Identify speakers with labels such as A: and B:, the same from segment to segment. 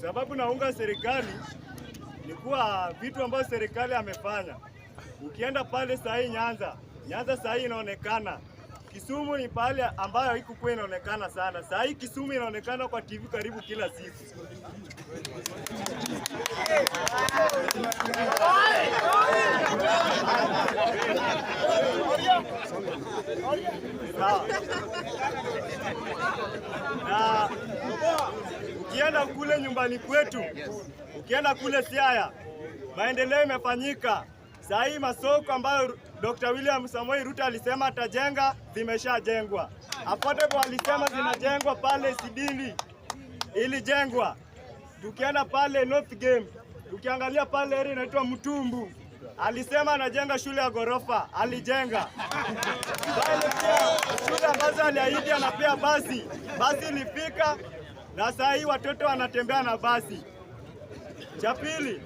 A: Sababu naunga serikali ni kuwa vitu ambavyo serikali amefanya. Ukienda pale sahii Nyanza, Nyanza sahii inaonekana. Kisumu ni pale ambayo haikukuwa inaonekana sana. Sahii Kisumu inaonekana kwa TV karibu kila siku. Sawa. Na ukienda kule nyumbani kwetu, ukienda kule Siaya, maendeleo imefanyika. Saa hii masoko ambayo Dr. William Samoei Ruto alisema atajenga zimeshajengwa. Affordable alisema zinajengwa pale Sidili, ilijengwa. Tukienda pale North Game, tukiangalia pale area inaitwa Mtumbu, alisema anajenga shule ya ghorofa, alijenga. Pale pia shule ambazo aliahidi anapea basi, basi ilifika na saa hii watoto wanatembea na basi. Cha pili,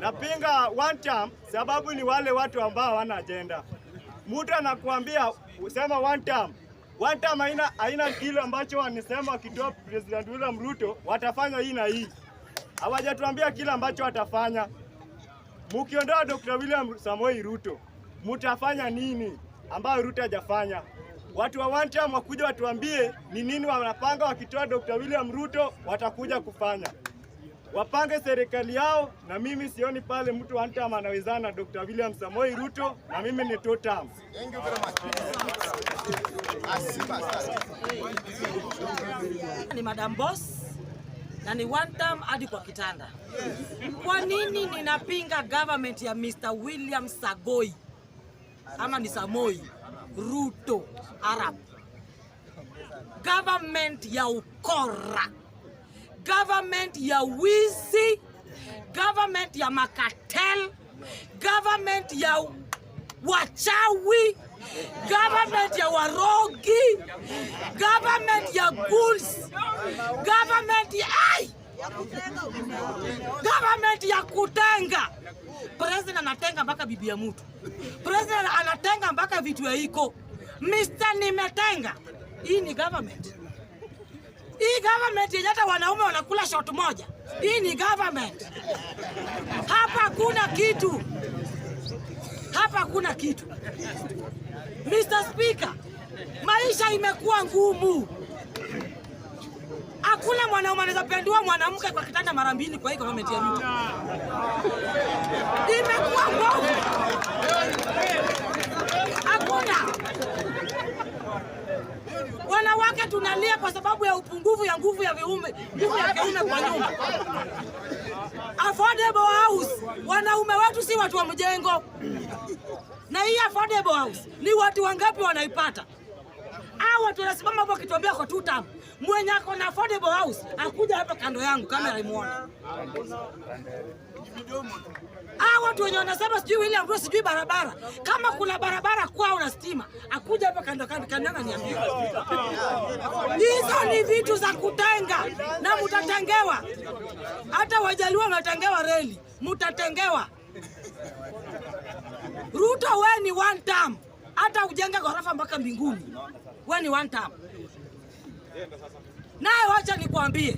A: napinga one term sababu ni wale watu ambao hawana agenda. Mtu anakuambia usema one term. One term haina kile ambacho wanasema wakitoa President William Ruto watafanya hii na hii. Hawajatuambia kile ambacho watafanya. Mukiondoa Dr. William Samoei Ruto, mutafanya nini ambayo Ruto hajafanya? Watu wa one term wakuja watuambie ni nini wanapanga wakitoa Dr. William Ruto watakuja kufanya. Wapange serikali yao, na mimi sioni pale mtu one term anawezana na Dr. William Samoei Ruto, na mimi ni two term.
B: Thank you very much.
C: Ni Madam Boss na ni one term hadi kwa kitanda. Kwa nini ninapinga government ya Mr. William Sagoi ama ni Samoi Ruto Arab? Government ya ukora, government ya wizi, government ya makatel, government ya wachawi, government ya warogi, government ya goons, government ya ai, government ya kutenga. President anatenga mpaka bibi ya mtu, president anatenga mpaka vitu ya iko. Mr. Nimetenga. Hii ni government. Hii government yenye hata wanaume wanakula shot moja. Hii ni government. Hapa hakuna kitu. Hapa hakuna kitu. Mr. Speaker, maisha imekuwa ngumu. Hakuna mwanaume anaweza pendua mwanamke kwa kitanda mara mbili kwa hii government ya Ruto. Imekuwa ngumu. Hakuna. Wanawake tunalia kwa sababu ya upungufu ya nguvu ya viume, nguvu ya kiume kwa nyumba. Affordable house, wanaume wetu si watu wa mjengo. Na hii affordable house ni watu wangapi wanaipata? Hao watu wanasimama hapo wakituambia kwa two term. Mwenye ako na affordable house akuja hapa kando yangu kamera imuone. Hao watu wenye wanasema sijui William Ruto sijui barabara. Kama kuna barabara kwao na stima, akuja hapa kando kando kando yangu aniambie. Hizo ni vitu za kutenga na mutatengewa. Hata Wajaluo wametengewa reli, mutatengewa. Ruto, we ni one term. Hata ujenge ghorofa mpaka mbinguni, we ni one term. Naye wacha nikwambie,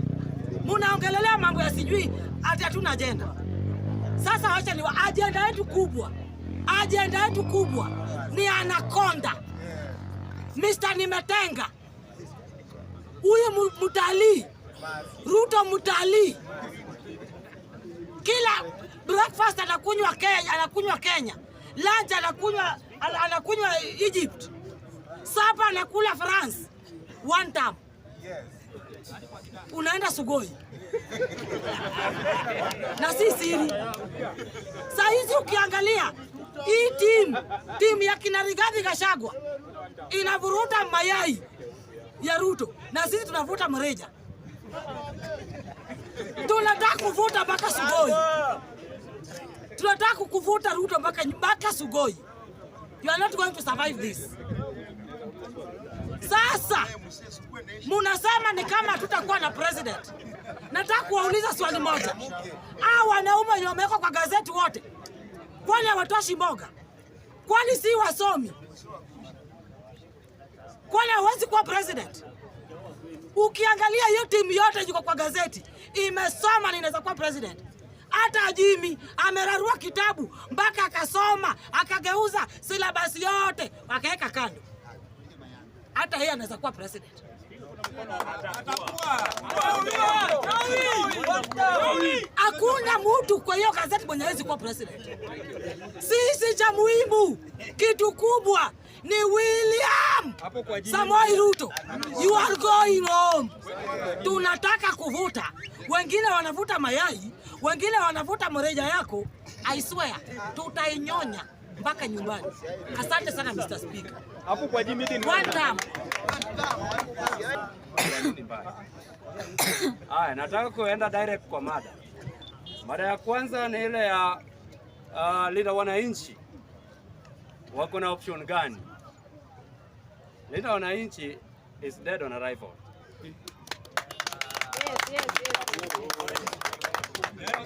C: munaongelelea mambo ya sijui ati hatuna ajenda. Sasa wacha ni ajenda yetu kubwa, ajenda yetu kubwa ni anaconda. Mr. Nimetenga huyu mtalii Ruto, mtalii kila breakfast anakunywa Kenya, anakunywa Kenya, lunch anakunywa Egypt, supper anakula France. One time unaenda Sugoi na si siri. Saa hizi ukiangalia hii timu ya kina Rigathi Gachagua inavuruta mayai ya Ruto na sisi tunavuta mreja. Tunataka kuvuta mpaka Sugoi, tunataka kukuvuta Ruto mpaka Sugoi. You are not going to survive this. Sasa munasema ni kama hatutakuwa na president. Nataka kuwauliza swali moja. Hao wanaume wenye wamewekwa kwa gazeti wote, kwani hawatoshi mboga? Kwani si wasomi? Kwani hawezi kuwa president? Ukiangalia hiyo timu yote yuko kwa gazeti imesoma na inaweza kuwa president. Hata Jimmy amerarua kitabu mpaka akasoma akageuza syllabus yote akaweka kando. Hata yeye anaweza kuwa president. Hakuna mtu kwa hiyo gazeti mwenye hawezi kuwa president. Sisi cha muhimu, kitu kubwa ni William Samoei Ruto, you are going home. Tunataka kuvuta, wengine wanavuta mayai, wengine wanavuta mreja yako. I swear tutainyonya mpaka nyumbani. Asante sana Mr. Speaker.
B: Hapo kwa Jimmy ni
C: One time.
D: Haya, nataka kuenda direct kwa mada. Mada ya kwanza ni ile ya Linda Wananchi wako na option gani? Linda Wananchi is dead on arrival.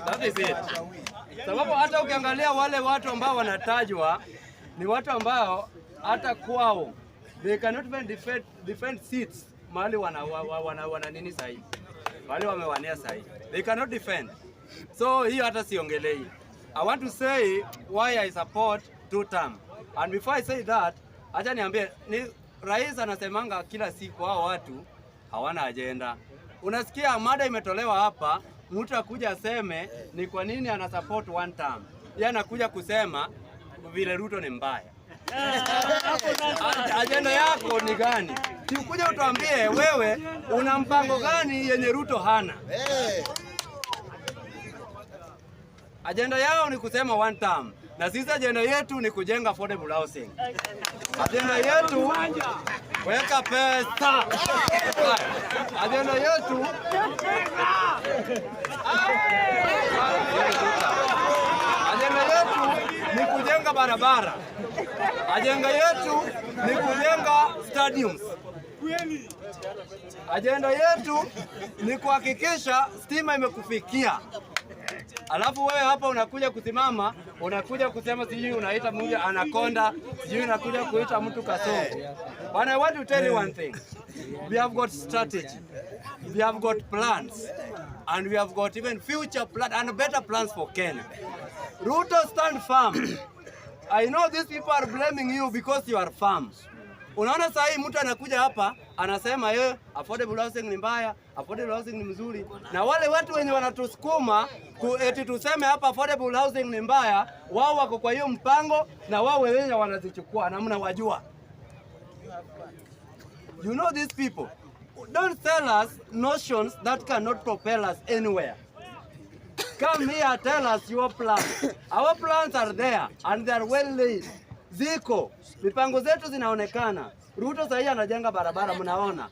D: That is it. Sababu hata ukiangalia wale watu ambao wanatajwa ni watu ambao hata kwao they cannot even defend seats mahali wana nini sahi, mahali wamewania sahi, they cannot defend. So hiyo hata siongelei. I want to say why I support two term. And before I say that, acha niambie ni rais anasemanga kila siku hao watu hawana agenda. Unasikia mada imetolewa hapa, mtu akuja aseme ni kwa nini ana support one term. Yeye anakuja kusema vile Ruto ni mbaya. Agenda yako ni gani? Si ukuje utuambie wewe una mpango gani yenye Ruto hana. Agenda yao ni kusema one term, na sisi agenda yetu ni kujenga affordable housing. Agenda yetu weka pesa. Agenda yetu agenda yetu ni kujenga barabara. Agenda yetu ni kujenga stadiums. Agenda yetu ni kuhakikisha stima imekufikia. Alafu wewe hapa unakuja kusimama, unakuja kusema sijui unaita mtu anakonda, sijui unakuja kuita mtu kasongo. But I want to tell you one thing. We have got strategy. We have got plans. And we have got even future plan and better plans for Kenya. Ruto, stand firm. I know these people are blaming you because you are firm. Unaona saa hii mtu anakuja hapa anasema yeye affordable housing ni mbaya, affordable housing ni mzuri. Na wale watu wenye wanatusukuma eti tuseme hapa affordable housing ni mbaya, wao wako kwa hiyo mpango na wao wenyewe wanazichukua na mnawajua. You know these people. Don't sell us notions that cannot propel us anywhere. Come here, tell us your plans. Our plans are there and they are well laid. Ziko, mipango zetu zinaonekana. Ruto sahii anajenga barabara, mnaona.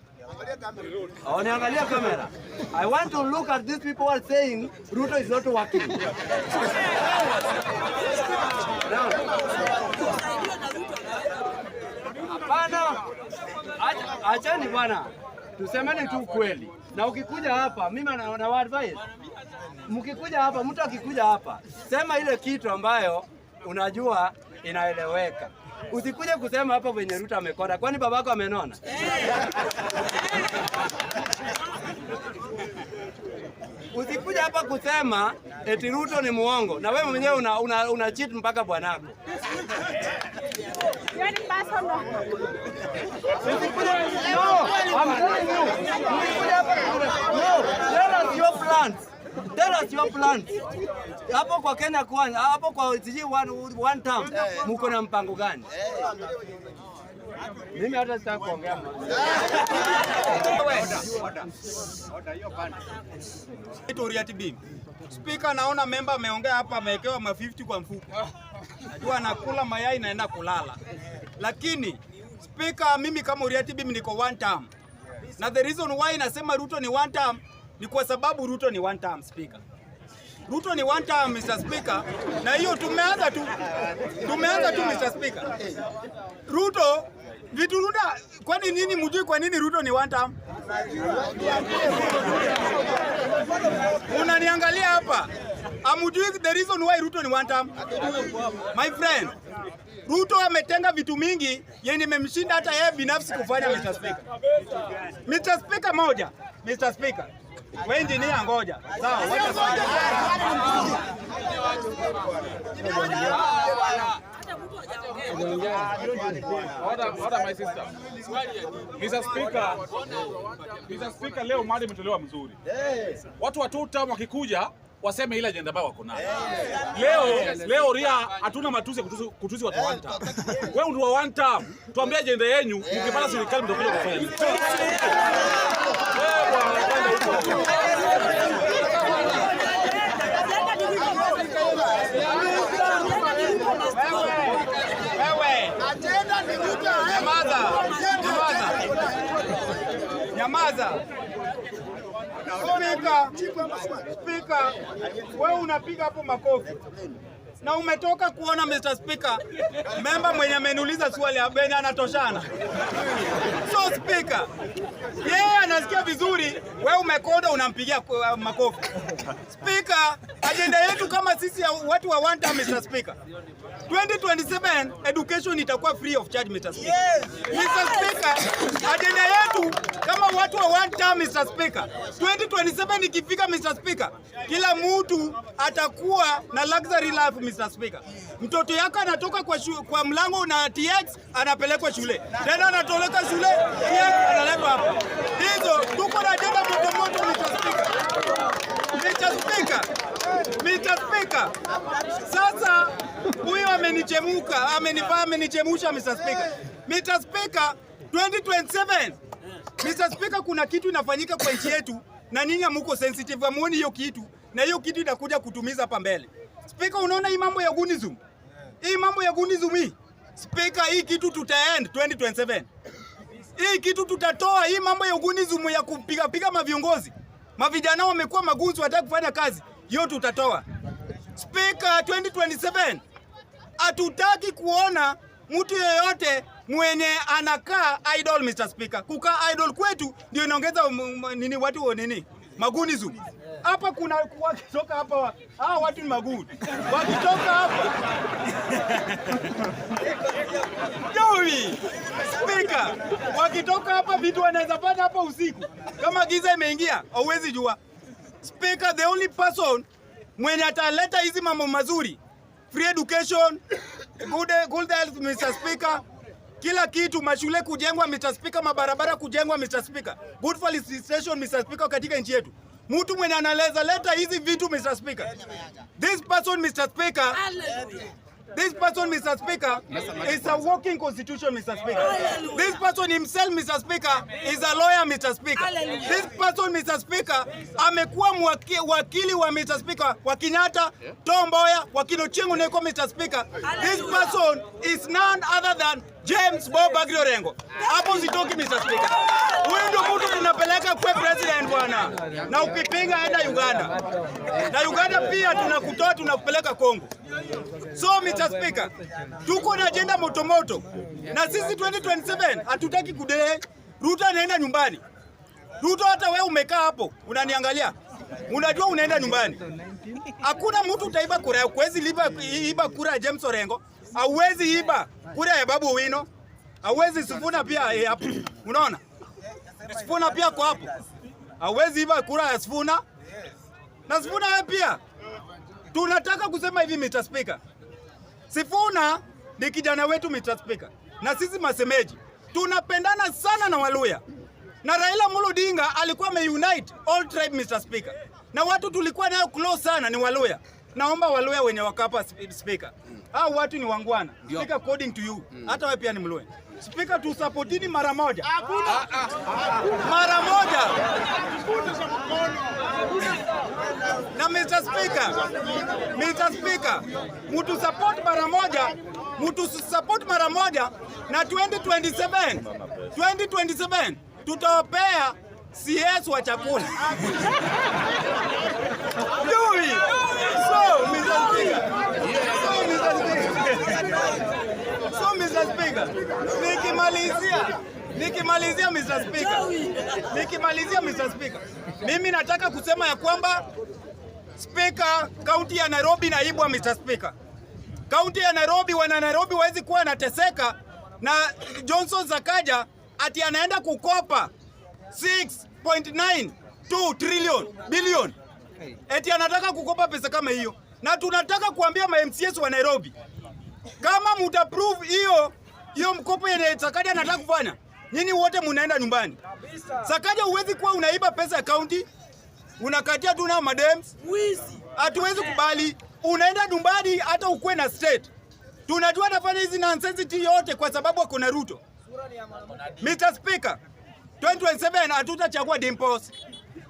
D: Niangalia kamera. I want to look at these people who are saying Ruto is not working. Hapana. Achani bwana. Tusemeni tu kweli. Na ukikuja hapa mimi na advise. Mkikuja hapa, mtu akikuja hapa, sema ile kitu ambayo unajua inaeleweka. Usikuje kusema hapa venye Ruto amekonda. Kwani babako amenona? Usikuje hapa kusema eti Ruto ni muongo na wewe mwenyewe una cheat mpaka bwanako. No, I'm telling you. Usikuje hapa no, tell us your plans. Tell us your plans. Hapo kwa Kenya kwanza, hapo kwa sijui one term, mko na mpango gani? Mimi hata sitaki kuongea.
B: Speaker, naona member ameongea hapa, amewekewa ma 50 kwa mfuko. Najua anakula mayai naenda kulala. Lakini Speaker, mimi kama Uriati Bim niko one term. Na the reason why nasema Ruto ni one term ni kwa sababu Ruto ni one term, Speaker. Ruto ni one term, Mr. Speaker. Na hiyo tumeanza tu. Tumeanza tu, Mr. Speaker. Ruto vitu Ruto, kwani nini mjui kwa nini Ruto ni one term? Unaniangalia hapa. Amujui the reason why Ruto ni one term? My friend, Ruto ametenga vitu mingi yenye imemshinda hata yeye binafsi kufanya, Mr. Speaker. Mr. Speaker moja, Mr. Speaker. Wewe engineer ngoja. Sawa, wacha
E: Order, order my sister. Mr. Speaker, Mr. Speaker, leo mada imetolewa mzuri. Watu wa two term wakikuja waseme ile agenda ambayo wako nayo. Leo Ria hatuna matusi ya kutusi watu wa one term. Wewe ndio wa one term. Tuambie agenda yenu, mkipata serikali mtakuja kufanya nini? Wewe bwana, kwenda huko.
C: Agenda ni Ruto must go. Agenda ni Ruto must go.
B: Wewe. Nyamaza. Nyamaza. Nyamaza. Speaker, Speaker, wewe unapiga hapo makofi na umetoka kuona Mr. Speaker, member mwenye ameniuliza swali venye anatoshana. So Speaker, yeye anasikia vizuri, wewe umekonda unampigia makofi. Speaker, agenda yetu kama sisi ya watu wa one term, Mr. Speaker, 2027 education itakuwa free of charge, Mr. Speaker. Mr. Speaker, agenda yetu kama watu wa one term, Mr. Speaker, 2027 ikifika, Mr. Speaker, kila mtu atakuwa na luxury life, Mr. Speaker. Mtoto yako anatoka kwa mlango na TX anapelekwa shule, tena anatoleka shule TX analetwa hapa. Hizo tuko na agenda moto moto, Mr. Speaker. Mr. Speaker, Mr. Speaker, sasa huyo amenichemuka, amenifaa, amenichemusha Mr. Speaker. Mr. Speaker, 2027 Mr. Speaker, kuna kitu inafanyika kwa nchi yetu na ninyi hamuko sensitive, hamuoni hiyo kitu, na hiyo kitu inakuja kutumiza hapa mbele. Speaker, unaona hii mambo ya Gunism? Hii mambo ya Gunism hii. Speaker, hii kitu tutaend 2027. Hii kitu tutatoa hii mambo ya ugunism ya kupiga piga maviongozi. Mavijana wamekuwa magunzi, wataka kufanya kazi. Hiyo tutatoa. Speaker, 2027 hatutaki kuona mtu yeyote mwenye anakaa idle, Mr. Speaker. Kukaa idle kwetu ndio inaongeza nini watu wa nini magunizu hapa. Kuna wakitoka hapa hawa watu ni maguni wakitoka hapa. Joey, Speaker, wakitoka hapa vitu wanaweza pata hapa usiku kama giza imeingia, hauwezi jua. Speaker, the only person mwenye ataleta hizi mambo mazuri, free education, good health, Mr. Speaker, kila kitu, mashule kujengwa, Mr. Speaker, mabarabara kujengwa, Mr. Speaker, good facilitation, Mr. Speaker, katika nchi yetu. Mtu mwenye analeza leta hizi vitu, Mr. Speaker, this person, Mr. Speaker,
C: Hallelujah.
B: this person, Mr. Speaker, is a walking constitution, Mr. Speaker. This person himself, Mr. Speaker, is a lawyer, Mr. Speaker.
C: Hallelujah.
B: This person, Mr. Speaker, amekuwa wakili wa Mr. Speaker, wa Kenyatta, Tom Mboya, wakili Ochieng' Oneko, Mr. Speaker. This
C: Hallelujah.
B: person is none other than James Bob Agri Orengo. Hapo sitoki, Mr. Speaker. Huyu ndio mtu tunapeleka kwa president bwana. Na ukipinga enda Uganda. Na Uganda pia tunakutoa tunakupeleka Kongo. So Mr. Speaker, tuko na agenda motomoto na sisi 2027 hatutaki kudelay. Ruto anaenda nyumbani. Ruto, hata wewe umekaa hapo unaniangalia, unajua unaenda nyumbani. Hakuna mtu utaiba kura, huwezi iba kura ya James Orengo, hauwezi iba kura ya Babu Owino, hauwezi Sifuna pia hapo. Unaona? Sifuna pia kwa hapo. Hauwezi iba kura ya Sifuna. Na Sifuna wewe pia. Tunataka kusema hivi, Mr. Speaker. Sifuna ni kijana wetu, Mr. Speaker, na sisi masemeji tunapendana sana na Waluya, na Raila Amolo Odinga alikuwa ameunite all tribe, Mr. Speaker, na watu tulikuwa nayo close sana ni Waluya. Naomba Waluya wenye wakapa, Speaker, hao watu ni wangwana. Speaker, according to you, hata wewe pia ni Mluya. Speaker, tusupportini mara moja, mara moja. Na Mr. Speaker, Mr. Speaker, mutu support mara moja, mutu support mara moja na 2027 2027 tutawapea CS wa chakula. Joey. So, Mr. Speaker. So, Mr. Speaker. So, Mr. Speaker, nikimalizia Mr. Speaker, nikimalizia Mr. Speaker, mimi nataka kusema ya kwamba Speaker, kaunti ya Nairobi inaibwa, Mr. Speaker. Kaunti ya Nairobi, wana Nairobi wawezi kuwa anateseka na Johnson Sakaja ati anaenda kukopa 6.92 trillion billion, eti anataka kukopa pesa kama hiyo, na tunataka kuambia ma MCAs wa Nairobi, kama mutaapprove hiyo hiyo mkopo yenye Sakaja anataka kufanya, nyinyi wote munaenda nyumbani. Sakaja, huwezi kuwa unaiba pesa ya county, unakatia tu nao madems.
C: Wizi.
B: Hatuwezi kubali. Unaenda nyumbani hata ukuwe na state. Tunajua anafanya hizi nonsense yote kwa sababu ako na Ruto. Mr. Speaker, 2027 hatutachagua Dimples.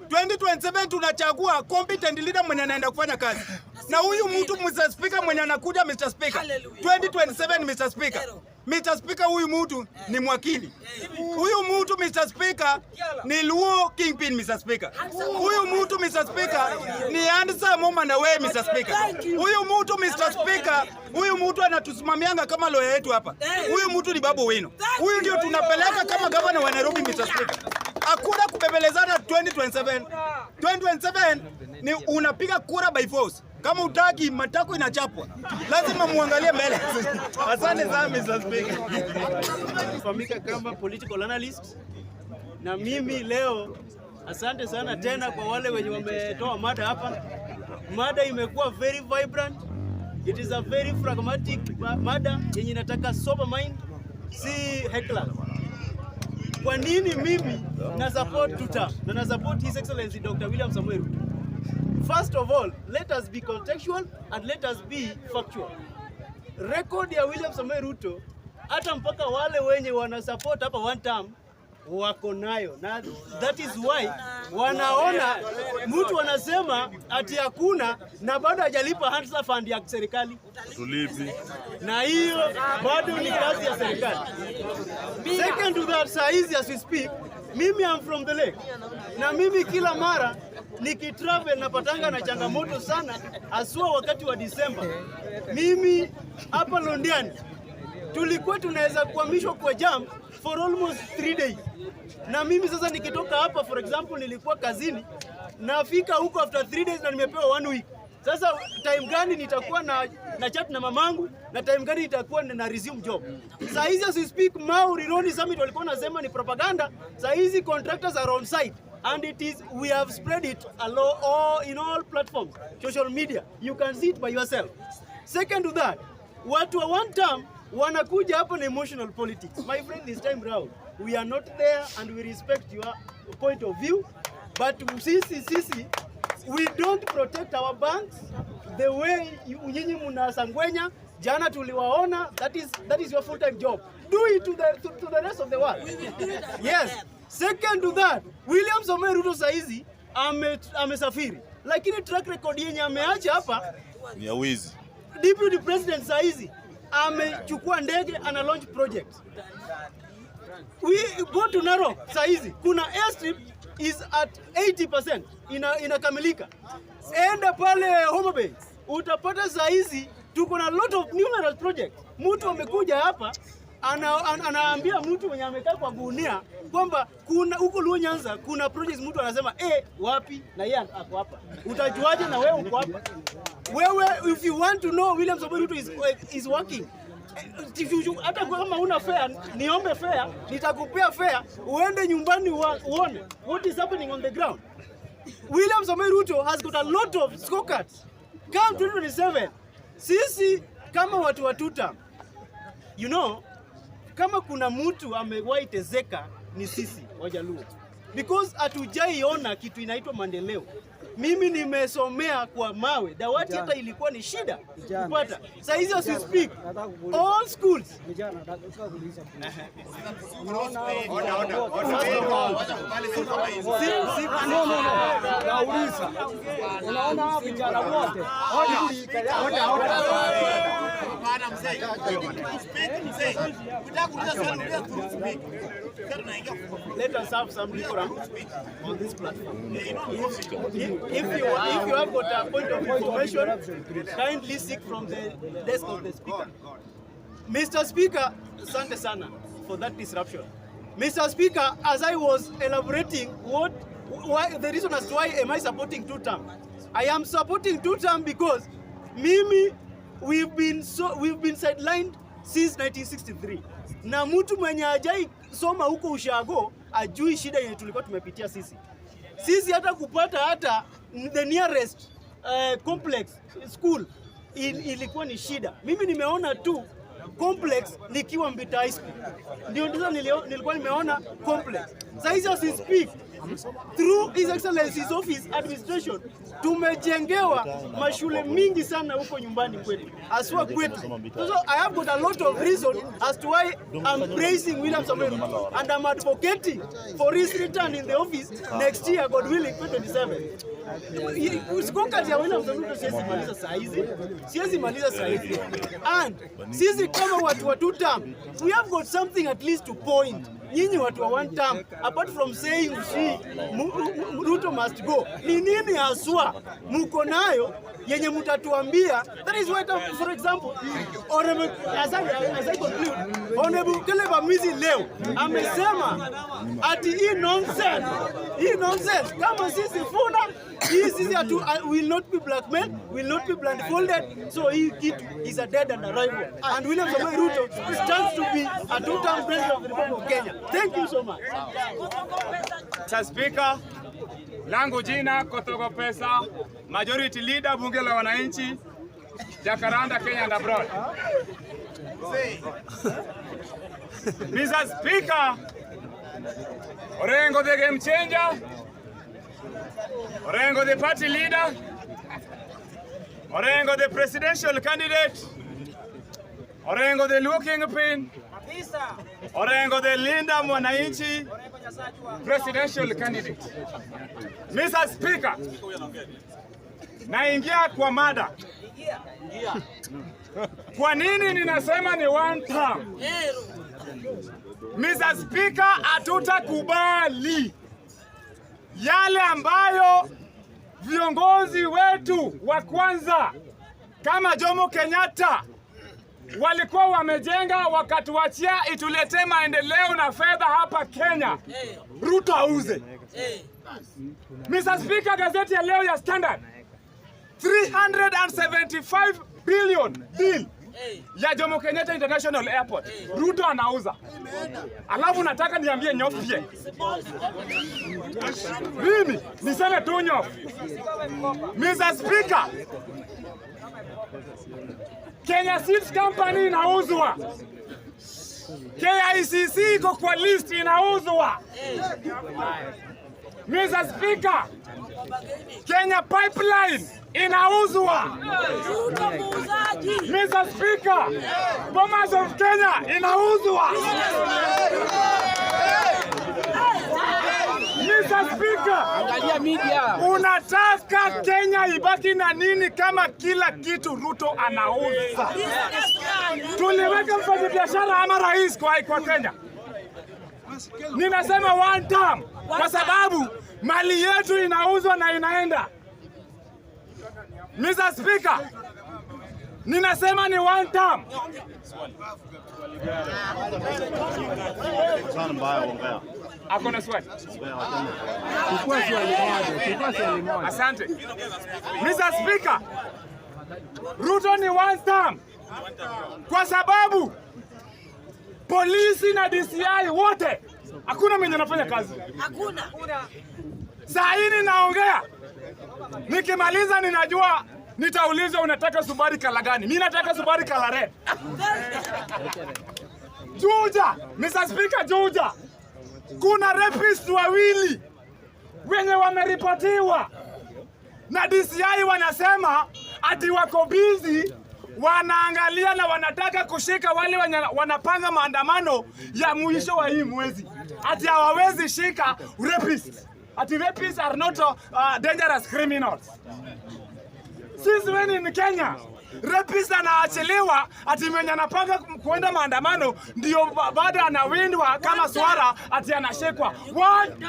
B: 2027 tunachagua competent leader mwenye anaenda kufanya kazi. Na huyu mtu, Mr. Speaker, mwenye anakuja, Mr. Speaker. 2027, Mr. Speaker. Mr. Speaker, huyu mtu ni mwakili. Huyu mtu, Mr. Speaker, ni Luo kingpin, Mr. Speaker. Huyu mtu, Mr. Speaker, ni handsome mama na wewe, Mr. Speaker. Huyu mtu, Mr. Speaker, huyu mtu anatusimamianga kama lawyer yetu hapa. Huyu mtu ni Babu Owino. Huyu ndio tunapeleka kama governor wa Nairobi, Mr. Speaker. Hakuna kubembelezana 2027. 2027 ni unapiga kura by force. Kama utaki, matako inachapwa. Lazima muangalie mbele. Asante sana, Mr. Speaker.
F: Fahamika kama political analyst, na mimi leo, asante sana tena kwa wale wenye wametoa mada hapa. Mada imekuwa very vibrant. It is a very pragmatic mada yenye inataka sober mind, si hecklers. Kwa nini mimi na support tuta na support His Excellency Dr. William Samoei Ruto? First of all, let us be contextual and let us be factual. Record ya William Samoei Ruto, hata mpaka wale wenye wana support hapa one term wako nayo, na that is why wanaona mtu anasema ati hakuna na bado hajalipa Hustler Fund ya serikali, na hiyo bado ni kazi ya serikali. Second to that, saa hizi as we speak, mimi am from the lake, na mimi kila mara nikitravel napatanga na changamoto sana, haswa wakati wa Disemba. Mimi hapa Londiani tulikuwa tunaweza kuhamishwa kwa jam for almost 3 days, na mimi sasa nikitoka hapa, for example, nilikuwa kazini, nafika huko after 3 days na nimepewa one week. Sasa time gani nitakuwa na chat na mamangu na time gani nitakuwa na resume job? Saa hizi as we speak, Mau Rironi Summit walikuwa nasema ni propaganda. Saa hizi contractors are on site and it is we have spread it all, in all platforms, social media. You can see it by yourself. Second to that, watu wa one term wanakuja hapo na emotional politics. My friend, this time round we are not there and we respect your point of view, but sisi we don't protect our banks the way nyinyi mnasangwenya. Jana tuliwaona, that is your full time job. Do it to the rest of the world.
C: We will do it as
F: Yes.
C: well.
F: Second to that, William Samoei Ruto saizi amesafiri, lakini track record yenye ameacha hapa
G: Ni ya wizi.
F: Deputy President saizi amechukua ndege ana launch project. We go to Narok saizi kuna airstrip is at 80% inakamilika. Enda pale Homa Bay utapata saizi tuko na lot of numerous projects. Mtu amekuja hapa anaambia mtu mwenye amekaa kwa gunia kwamba kuna huko Luo Nyanza kuna projects, mtu anasema, "Eh, wapi?" Na yeye ako hapa. Utajuaje na wewe uko hapa? Wewe, if you want to know William Samoei Ruto is working, hata kama una fare, niombe fare, nitakupea fare, uende nyumbani uone what is happening on the ground. William Samoei Ruto has got a lot of scorecards. Come 2027, sisi kama watu wa tuta, kama kuna mtu amewahi tezeka ni sisi Wajaluo, because hatujaiona kitu inaitwa maendeleo. Mimi nimesomea kwa mawe, dawati hata ilikuwa ni shida kupata. Saa hizi as we speak, all schools
H: Vijana, nataka kuuliza. No. Nauliza. Unaona hawa vijana wote rika yao.
I: Hapana mzee. Speak, mzee. Ukitaka kuuliza swali, uliza through speak. Sasa tunaingia
F: Let us have some decorum on this platform. If you have got a point of information, kindly seek from the desk of the speaker. Mr. Speaker, asante sana for that disruption. Mr. Speaker, as I was elaborating the reason as to why am I supporting two term. I am supporting two term because mimi We've been sidelined since 1963. Na mtu mwenye hajai soma huko ushago ajui shida yenye tulikuwa tumepitia sisi. Sisi hata kupata hata the nearest complex school ilikuwa ni shida. Mimi nimeona tu complex nikiwa Mbita High School, ndio ndizo nilikuwa nimeona complex. Sasa hizi as we speak, through His Excellency's office administration tumejengewa mashule mingi sana huko nyumbani kwetu, haswa kwetu. So I have got a lot of reason as to why I'm praising William Samoei Ruto and I'm advocating for his return in the office next year, God willing, 2027. Scorecard ya William Samoei Ruto siwezi maliza saa hizi, siwezi maliza saa hizi. And sisi kama watu wa two term, we have got something at least to point. Nyinyi watu wa one term, apart from saying Ruto must go, ni nini haswa muko nayo yenye mtatuambia? That is why, for example, Honorable, as I conclude, Honorable Caleb Amisi leo amesema ati hii nonsense kama sisi funa hii sisi hatu, will not be blackmailed, will not be blindfolded. So hii kitu is a dead and arrival. And William Samoei Ruto stands to be a two-term president of the Republic of Kenya. Thank you so much.
A: Mr. Speaker, langu jina Kothogo Pesa, Majority Leader Bunge la Wananchi, Jacaranda, Kenya and abroad. Mr. Speaker, Orengo the game changer, Orengo the party leader, Orengo the presidential candidate, Orengo the Luo kingpin, Orengo the Linda Mwananchi presidential candidate. Mr. Speaker, naingia kwa mada. Kwa nini ninasema ni one term? Mr. Speaker, hatutakubali yale ambayo viongozi wetu wa kwanza kama Jomo Kenyatta walikuwa wamejenga wakatuachia ituletee maendeleo na fedha hapa Kenya. Ruto auze. Mr. Speaker, gazeti ya leo ya Standard, 375 billion deal ya Jomo Kenyatta International Airport. Ruto anauza. Alafu nataka niambie Nyofie. Mimi niseme tu Nyof. Mr. Speaker, Kenya Seeds Company inauzwa. KICC iko kwa list inauzwa. Mr. Speaker, Kenya Pipeline inauzwa.
C: Ruto muuzaji.
A: Mr. Speaker, Bomas of Kenya inauzwa. Mr. Speaker, unataka Kenya ibaki na nini kama kila kitu Ruto anauza? Tuliweka mfanyabiashara ama rais kwa Kenya? Ninasema one term kwa sababu mali yetu inauzwa na inaenda. Mr. Speaker, ninasema ni one term. Ako na swali?
H: Chukua swali moja, chukua swali moja.
A: Asante. Mr. Speaker, Ruto ni one term kwa sababu polisi na DCI wote hakuna mwenye anafanya kazi.
C: Hakuna.
A: Saa hii ninaongea, nikimaliza ninajua nitaulizwa unataka Subaru color gani? Mimi nataka Subaru color red. Juja, Mr. Speaker, Juja, kuna rapist wawili wenye wameripotiwa na DCI, wanasema ati wako busy wanaangalia na wanataka kushika wale wanapanga maandamano ya mwisho wa hii mwezi, ati hawawezi shika rapist, ati rapists are not dangerous criminals. Since when in Kenya rapist anaachiliwa ati mwenye anapanga kuenda maandamano ndio bado anawindwa kama swara ati anashikwa? What the?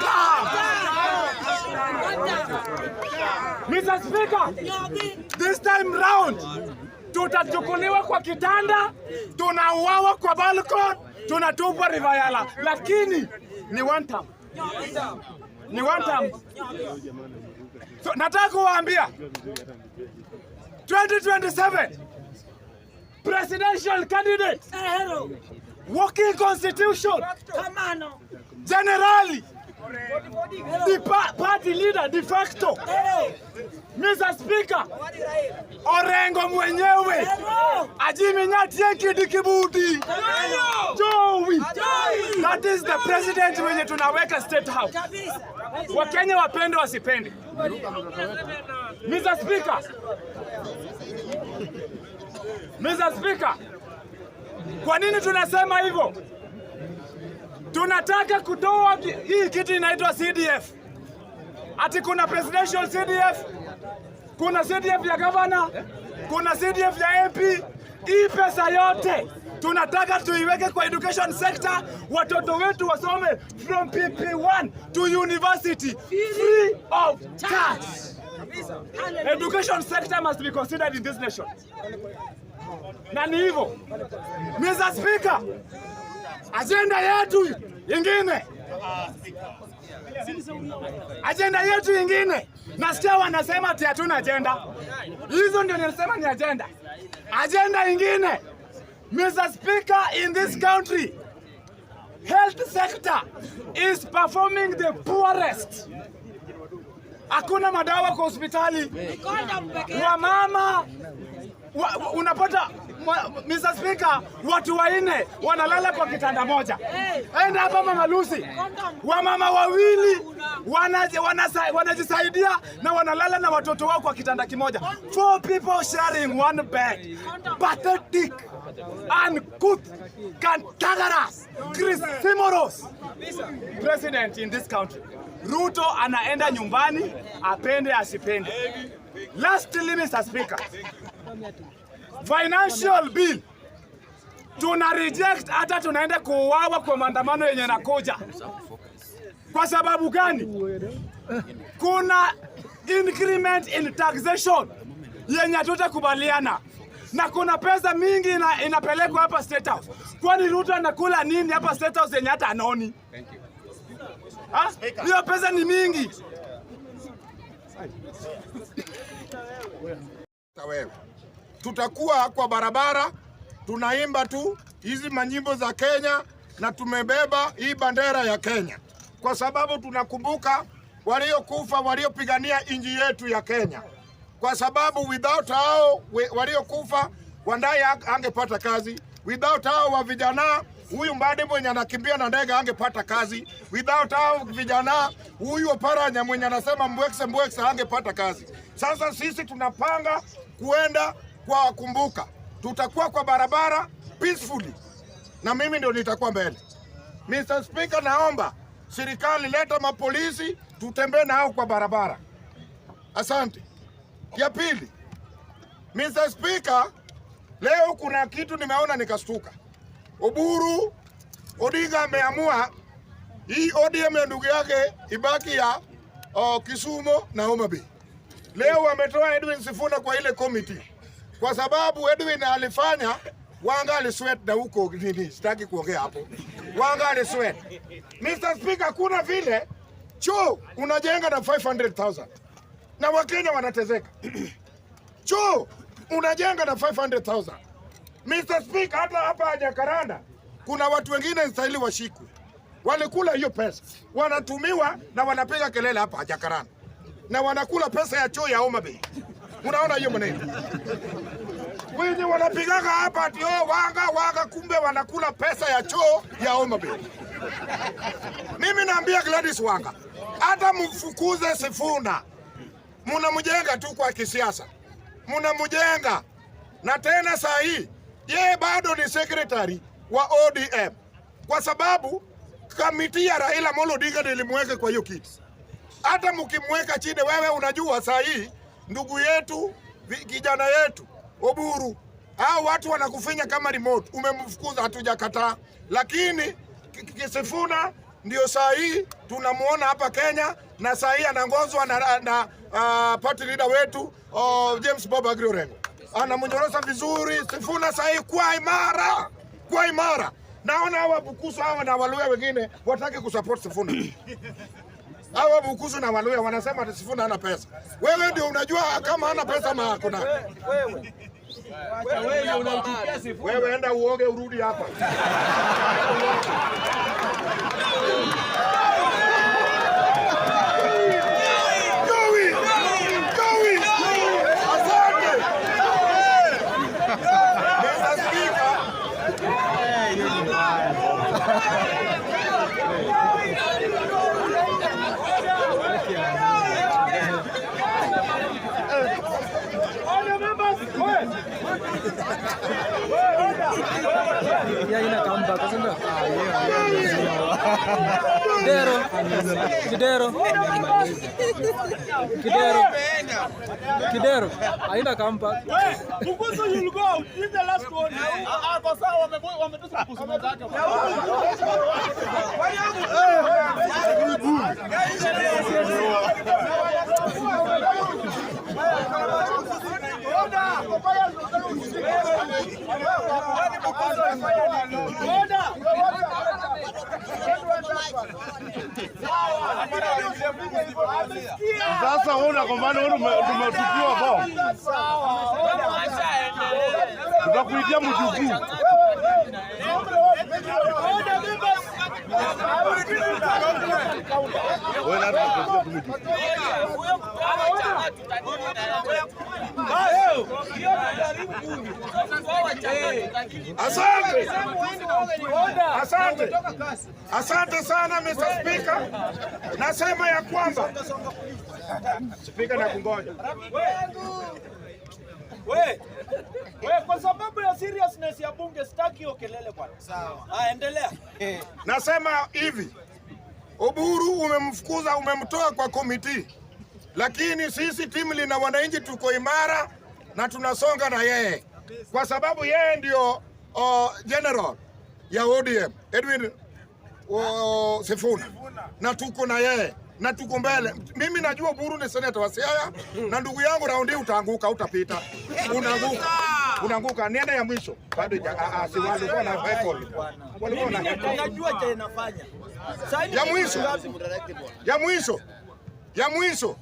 A: Mr. Speaker, this time round tutachukuliwa kwa kitanda, tunauawa kwa balcony, tunatupwa River Yala, lakini ni one term, ni one term. So, nataka kuwaambia 2027 Presidential candidate, working constitution,
C: Kamano.
A: generally, the party leader de facto, Mr. Speaker, Orengo mwenyewe, Ajimi Nyatieki Dikibudi, Jowi. That is the president mwenye tunaweka State House. Wakenya wapende wasipende. Mr. Speaker, Mr. Speaker, kwa nini tunasema hivyo? Tunataka kutoa hii kitu inaitwa CDF. Ati kuna presidential CDF, kuna CDF ya governor, kuna CDF ya MP. Hii pesa yote tunataka tuiweke kwa education sector, watoto wetu wasome from PP1 to university free of charge. Education sector must be considered in this nation. Na ni hivyo. Mr. Speaker, agenda yetu ingine, nasikia wanasema ati hatuna agenda. Hizo ndio nilisema ni agenda. Agenda ingine, Mr. Speaker, in this country, health sector is performing the poorest. Hakuna madawa kwa hospitali. Wamama unapata Mr. Speaker, watu wanne wanalala kwa kitanda moja. Enda hapa Mama Lucy, wamama wawili wanajisaidia na wanalala na watoto wao kwa kitanda kimoja. Four people sharing one bed. Pathetic, uncouth, cantankerous, Chris president in this country. Ruto anaenda nyumbani, apende asipende. Lastly, Mr. Speaker, financial bill tuna reject, hata tunaenda kuuawa kwa maandamano yenye nakuja. Kwa sababu gani? Kuna increment in taxation yenye hatutakubaliana na kuna pesa mingi inapelekwa hapa State House. Kwani Ruto anakula nini hapa State House yenye hata anoni? Ha? Hiyo pesa ni mingi.
G: Wewe tutakuwa kwa barabara tunaimba tu hizi manyimbo za Kenya na tumebeba hii bendera ya Kenya kwa sababu tunakumbuka waliokufa waliopigania nchi yetu ya Kenya, kwa sababu without hao waliokufa Wandayi angepata kazi, without hao wa vijana huyu Mbadi mwenye anakimbia na ndege angepata kazi, without hao vijana huyu Oparanya mwenye anasema mbwekse mbwekse angepata kazi. Sasa sisi tunapanga kuenda kwa kumbuka, tutakuwa kwa barabara peacefully, na mimi ndio nitakuwa mbele. Mr. Speaker, naomba serikali leta mapolisi tutembee nao kwa barabara. Asante. Ya pili, Mr. Speaker, leo kuna kitu nimeona nikastuka. Oburu Odinga ameamua hii ODM ya ndugu yake ibaki ya Kisumu na Homa Bay. Leo wametoa Edwin Sifuna kwa ile committee kwa sababu Edwin alifanya Wanga alisweat na huko nini, sitaki kuongea hapo. Wanga alisweat. Mr. Speaker, kuna vile choo unajenga na 500,000 na Wakenya wanateseka. Choo unajenga na 500,000. Mr. Speaker, hata hapa Jakaranda kuna watu wengine stahili washikwe, walikula hiyo pesa, wanatumiwa na wanapiga kelele hapa Jakaranda na wanakula pesa ya choo ya Homa Bay. Unaona hiyo maneno? Wenye wanapigaga hapa ati oh, Wanga Wanga, kumbe wanakula pesa ya choo ya Homa Bay. Mimi naambia Gladys Wanga, hata mfukuze Sifuna, munamjenga tu kwa kisiasa, munamjenga na tena saa hii yeye bado ni secretary wa ODM kwa sababu committee ya Raila Amolo Odinga nilimweka kwa hiyo kiti. Hata mkimweka chini, wewe unajua saa hii ndugu yetu kijana yetu Oburu, hao watu wanakufinya kama remote, umemfukuza, hatujakataa, lakini Kisifuna ndio saa hii tunamuona hapa Kenya na saa hii anaongozwa na party leader wetu James Bob Agri Orengo anamnyorosa vizuri. Sifuna saa hii kuwa imara, kuwa imara. Naona hawa Bukusu hawa na Waluya wengine wataki kusupport Sifuna. Hawa Bukusu na Waluya wanasema ati Sifuna hana pesa. Wewe ndio unajua kama hana pesa ama ako nayo. Wewe enda uoge urudi hapa. Joey! Joey! Asante. Mr. Speaker,
H: Yeah, ina comeback, si ndio? Kidero. Kidero. Kidero. Kidero. Haina comeback.
A: Bukusu, you'll go out. This is the last one. Ah, kwa sawa wametusa Bukusu mwenzake.
G: Sasa wewe unagombana, wewe tumetupiwa bomu. Tutakuitia mjukuu. Wewe nani unakuitia tu mjukuu? Asante. Asante. Asante sana Mr. Speaker. Nasema ya kwamba Speaker, nakungoja.
A: We, kwa sababu ya seriousness ya bunge sitaki hiyo kelele bwana. Sawa. Ah, endelea.
G: Nasema hivi, Oburu umemfukuza, umemtoa kwa committee, lakini sisi timu lina wananchi tuko imara na tunasonga na yeye kwa sababu yeye ndio general ya ODM Edwin Sifuna, na tuko na yeye na tuko mbele. Mimi najua Oburu ni senator wa Siaya na ndugu yangu, raundi utaanguka, utapita, unaanguka, unaanguka. Nienda ya mwisho bado si walikuwa na record, walikuwa na record
A: Najua cha inafanya.
G: Ya mwisho, ya mwisho, ya mwisho.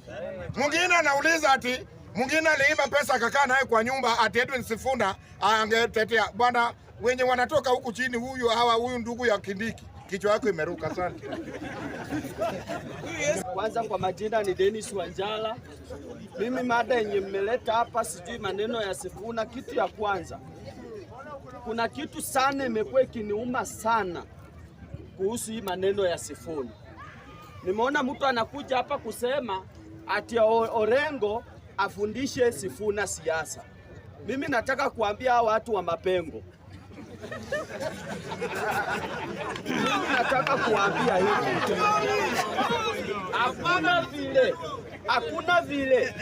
G: Mwingine anauliza ati mwingine aliiba pesa akakaa naye kwa nyumba ati Edwin Sifuna angetetea bwana. Wenye wanatoka huku chini, huyu hawa, huyu ndugu ya Kindiki, kichwa yako imeruka. Asante.
F: Kwanza kwa majina ni Dennis Wanjala. Mimi mada yenye mmeleta hapa sijui maneno ya Sifuna. Kitu ya kwanza, kuna kitu sana imekuwa ikiniuma sana kuhusu hii maneno ya Sifuna. Nimeona mtu anakuja hapa kusema ati Orengo afundishe Sifuna siasa. Mimi nataka kuambia hao watu wa mapengo, mimi nataka kuambia hivi, hakuna vile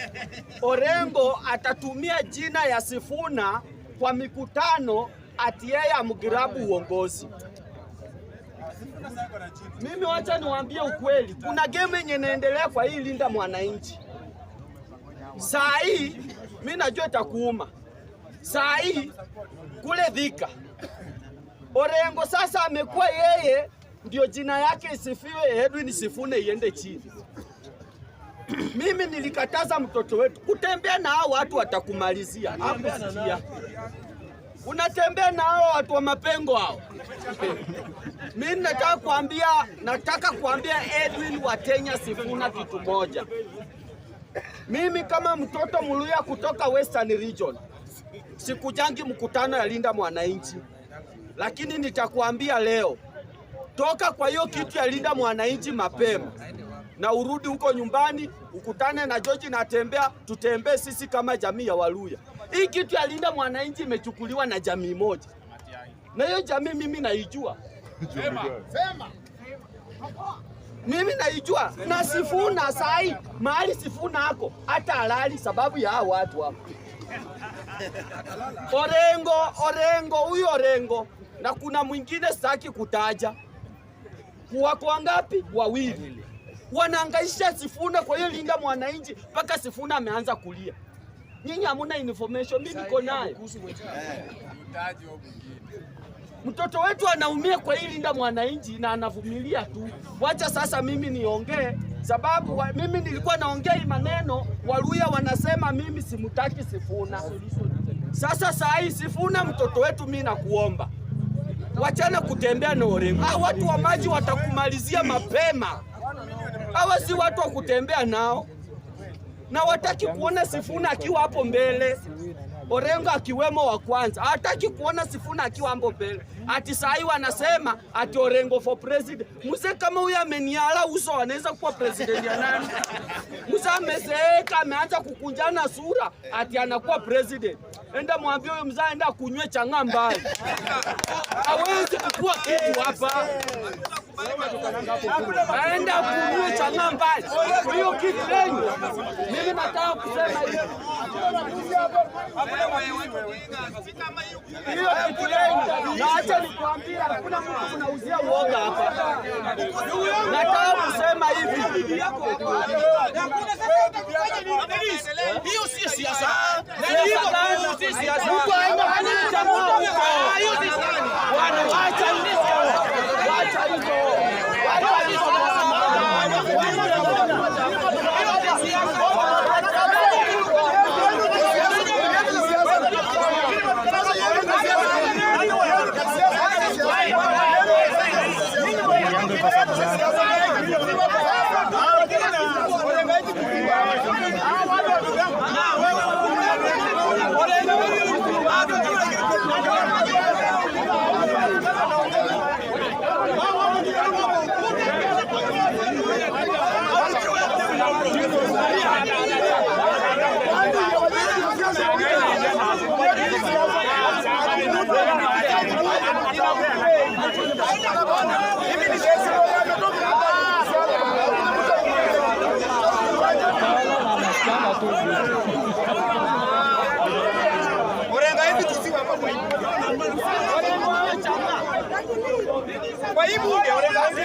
F: Orengo atatumia jina ya Sifuna kwa mikutano ati yeye amgirabu uongozi. Mimi wacha niwaambie ukweli, kuna game yenye inaendelea kwa hii Linda Mwananchi. Saa hii mimi najua itakuuma. Saa hii kule Thika Orengo sasa amekuwa yeye ndio jina yake isifiwe, Edwin Sifuna iende chini. Mimi nilikataza mtoto wetu kutembea na hao watu, watakumalizia. Hakusikia. Unatembea na hao watu wa mapengo hao. Mimi nataka kuambia Edwin Watenya Sifuna kitu moja. Mimi kama mtoto Mluya kutoka Western Region sikujangi mkutano ya Linda Mwananchi, lakini nitakuambia leo, toka kwa hiyo kitu ya Linda Mwananchi mapema na urudi huko nyumbani ukutane na George na tembea, tutembee sisi kama jamii ya Waluya. Hii kitu ya Linda Mwananchi imechukuliwa na jamii moja, na hiyo jamii mimi naijua. Mimi naijua na Sifuna sai mahali Sifuna ako hata halali sababu ya hao watu hapo. Orengo huyu Orengo na kuna mwingine sitaki kutaja. Wako wangapi? Wawili. Wanaangaisha Sifuna kwa hiyo Linda Mwananchi mpaka Sifuna ameanza kulia. Nyinyi hamuna information, mimi niko nayo. Mtoto wetu anaumia kwa hii Linda Mwananchi na anavumilia tu. Wacha sasa mimi niongee, sababu mimi nilikuwa naongea hii maneno, Waluya wanasema mimi simutaki Sifuna.
D: Sasa saa hii Sifuna, mtoto wetu, mimi nakuomba wachana kutembea na Orengo. Ah, watu wa maji watakumalizia mapema. Hawa si watu wa kutembea nao, na wataki kuona Sifuna akiwa hapo mbele, Orengo akiwemo wa kwanza. Hataki kuona Sifuna akiwa hapo mbele. Ati saa hii wanasema ati Orengo for president. Mzee kama huyu ameniala uso, anaweza kuwa president ya nani? Mzee amezeeka, ameanza kukunjana sura, ati anakuwa president. Enda mwambie huyo mzee aenda kunywe chang'aa mbali. Hawezi kukua kitu hapa. Aenda kunywe chang'aa mbali. Hiyo kitu yenu. Mimi nataka kusema hivi. Hiyo kitu yenu. Na acha nikwambie, hakuna mtu kunauzia uoga hapa. Nataka kusema hivi.
I: Hiyo si siasa.
D: Mtu aenda kunywe chang'aa huko. Bwana, wacha hizo. Wacha hizo. Wacha hizo.
B: Orengo hivi tusiwe hapa kwa hii. Kwa hii bunge Orengo hivi.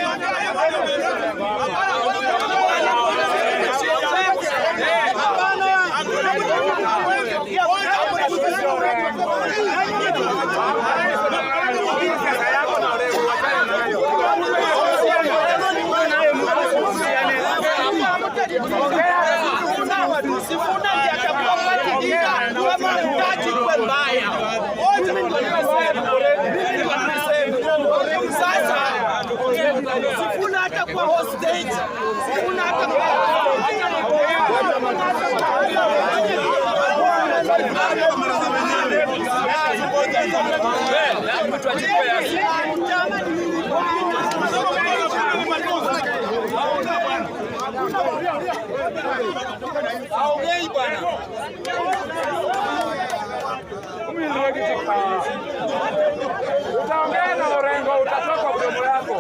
D: Sifuna ndiye atakuwa party leader kama hutaki kuwe mbaya. Mimi ndio nimesema. Mimi ndio nimesema. Sasa Sifuna hatakuwa hostage. Sifuna hatakuwa.
B: Aongei bwana.
E: Utaongea na Orengo, utatoka mdomo yako.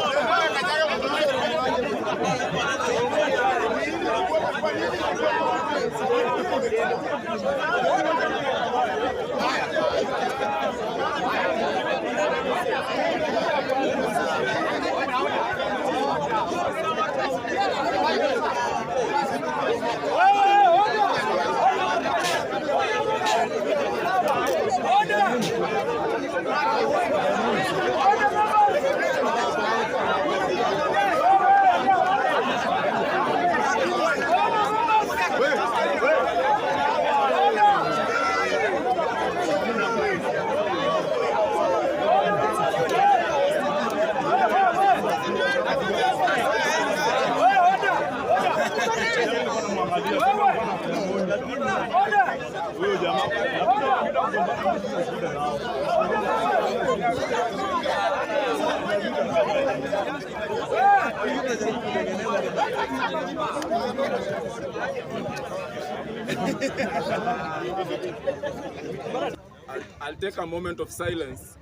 J: I'll take a moment of silence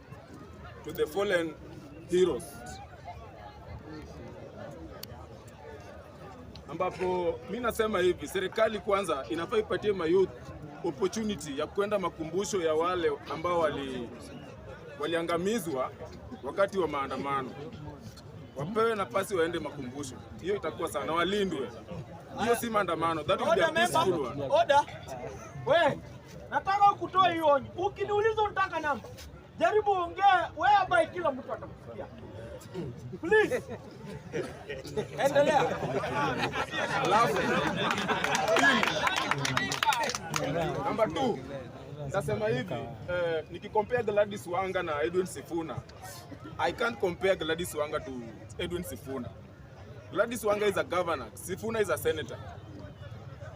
J: to the fallen heroes, ambapo mi nasema hivi, serikali kwanza inafaa ipatie mayouth opportunity ya kwenda makumbusho ya wale ambao waliangamizwa wakati wa maandamano, wapewe nafasi waende makumbusho. Hiyo itakuwa sana, walindwe. Hiyo si maandamano, that will be a peaceful one.
F: Oda. We, nataka kutoa hiyo onyo. Ukiniuliza unataka namba, jaribu ongea whereby kila mtu atakusikia. Please. Endelea.
J: Alafu number 2, Nasema hivi, nikicompare Gladys Wanga na Edwin Sifuna, I can't compare Gladys Wanga to Edwin Sifuna. Gladys Wanga is a governor, Sifuna is a senator.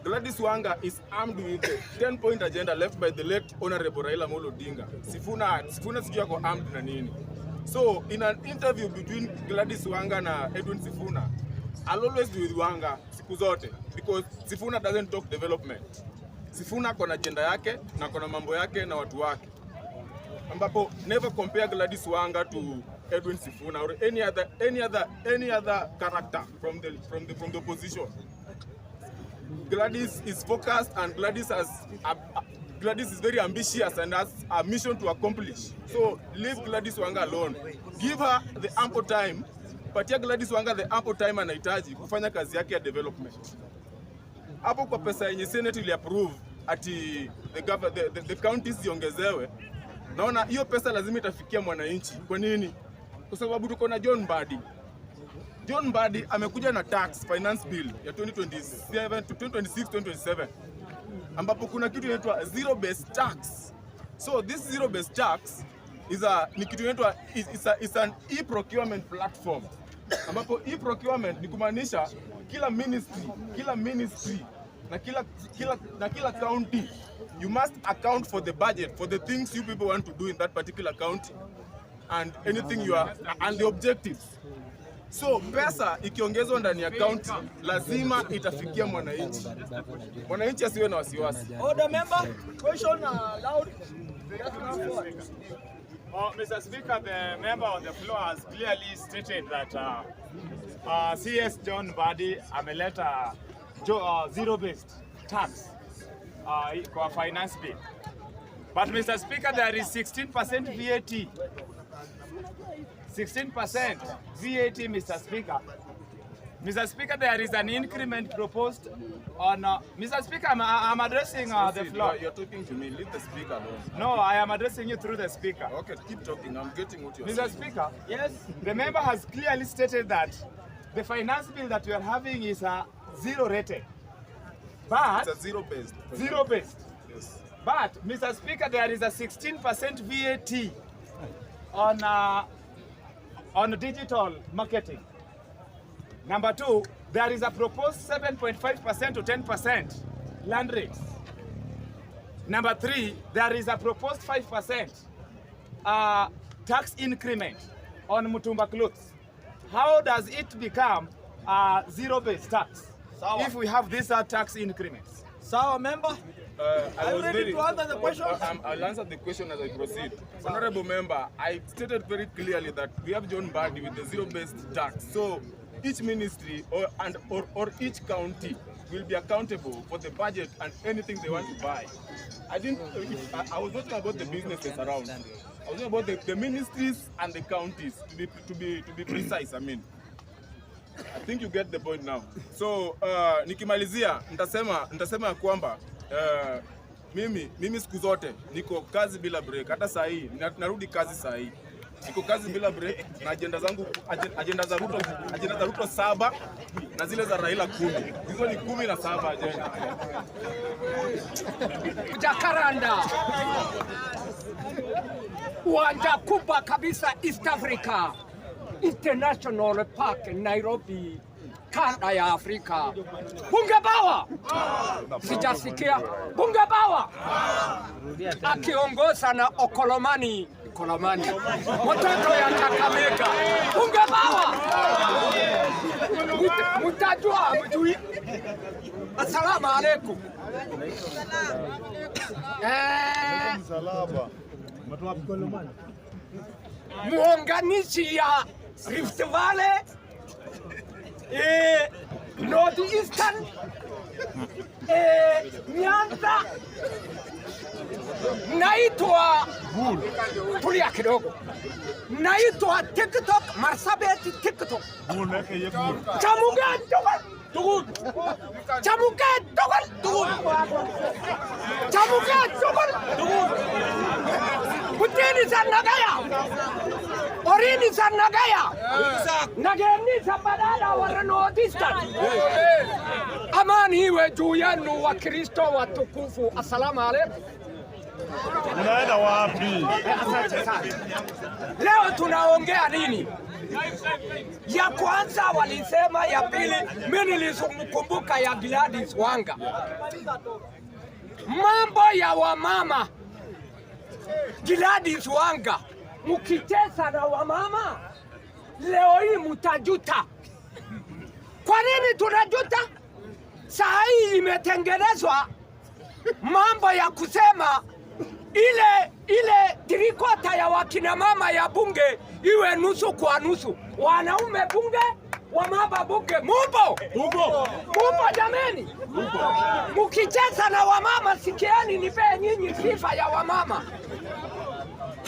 J: Gladys Wanga is armed with the 10 point agenda left by the late Honorable Raila Amolo Odinga. Sifuna sijui ako armed na nini. So in an interview between Gladys Wanga na Edwin Sifuna, I'll always be with Wanga siku zote because Sifuna doesn't talk development. Sifuna kona agenda yake na kona mambo yake na watu wake, ambapo never compare Gladys Wanga to Edwin Sifuna or any other character from the opposition. Gladys is focused and Gladys is very ambitious and has a mission to accomplish. So leave Gladys Wanga alone. Give her the ample time. Patia Gladys Wanga the ample time anahitaji kufanya kazi yake ya development. Hapo kwa pesa yenye Senate ili approve ati the counties ziongezewe, naona hiyo pesa lazima itafikia mwananchi. Kwa nini? Kwa sababu tuko na John Mbadi. John Mbadi amekuja na tax finance bill ya 2027 to 2026 2027, ambapo kuna kitu inaitwa zero based tax. So this zero based tax is a ni kitu inaitwa is an e-procurement platform, ambapo e-procurement ni kumaanisha kila ministry na kila county, you must account for the budget for the things you people want to do in that particular county and anything you are and the objectives. So pesa ikiongezwa ndani ya county lazima itafikia mwananchi. Mwananchi asiwe na wasiwasi.
F: Order, member. Question loud. Just come forward.
A: Oh, Mr. Speaker, the member on the floor has clearly stated that CS John Mbadi ameleta zero-based tax kwa finance bill. But Mr. Speaker, there is 16% VAT. 16% VAT, Mr. Speaker. Mr. Speaker, there is an increment proposed on. Mr. Speaker, I'm addressing the
J: Proceed.
A: floor.
J: You're talking to me. Leave the speaker alone.
A: No, I am addressing you through the speaker.
J: Okay, keep talking. I'm getting what you're
A: Mr.
J: saying.
A: Speaker,
F: Yes.
A: the member has clearly stated that the finance bill that we are having is a zero rated. But
J: It's a zero based.
A: Zero based.
J: Yes.
A: But Mr. Speaker, there is a 16% VAT on digital marketing. Number two, there is a proposed 7.5% to 10% land rates. Number three, there is a proposed 5% tax increment on mutumba clothes. How does it become a zero-based tax
F: Sawa.
A: If we have these tax increments?
F: Sawa, member.
J: I
F: Are you
J: was
F: ready to answer the question?
J: I'll answer the question as I proceed. Honorable member, I stated very clearly that we have John Mbadi with the zero-based tax. So each ministry or, and, or each county will be accountable for the budget and anything they want to buy. I didn't. I was not talking about the businesses around. I was talking about the ministries and the counties. To be precise, I mean. I think you get the point now. So nikimalizia nitasema ya kwamba mimi siku zote niko kazi bila break. Hata saa hii narudi kazi saa hii. Niko kazi bila break na agenda zangu, agenda za Ruto saba na zile za Raila 10. Hizo ni 17 agenda.
K: Jacaranda, uwanja kubwa kabisa East Africa, International Park Nairobi, kanda ya Afrika. Bunge Power, sijasikia Bunge Power akiongoza na Okolomani Kolomani, mtoto ya Kakamega. Bunge Power, mutajua mjui. Assalamu alaikum. Muunganishi ya Rift Valley, North Eastern, Nyanza. Naitwa, tulia kidogo, naitwa TikTok Marsabit TikTok. Chamuge tugul tugul, chamuge tugul tugul, chamuge tugul tugul. Bultiin isa nagaya, horiin isa nagaya, nageenni isa badhaadha warra North Eastern. Amani iwe juu yenu Wakristo watukufu. Assalamu alaikum.
A: Unaenda wapi?
K: Asante sana. Leo tunaongea nini? Ya kwanza walisema, ya pili mimi nilikumbuka ya Gladys Wanga, mambo ya wamama. Gladys Wanga, mkicheza na wamama leo hii mtajuta. Kwa nini tunajuta? Saa hii imetengenezwa mambo ya kusema ile three-quarter ya wakina mama ya bunge iwe nusu kwa nusu, wanaume bunge, wamama bunge. Mupo? Mupo jameni? Mukicheza na wamama, sikieni, nipee nyinyi sifa ya wamama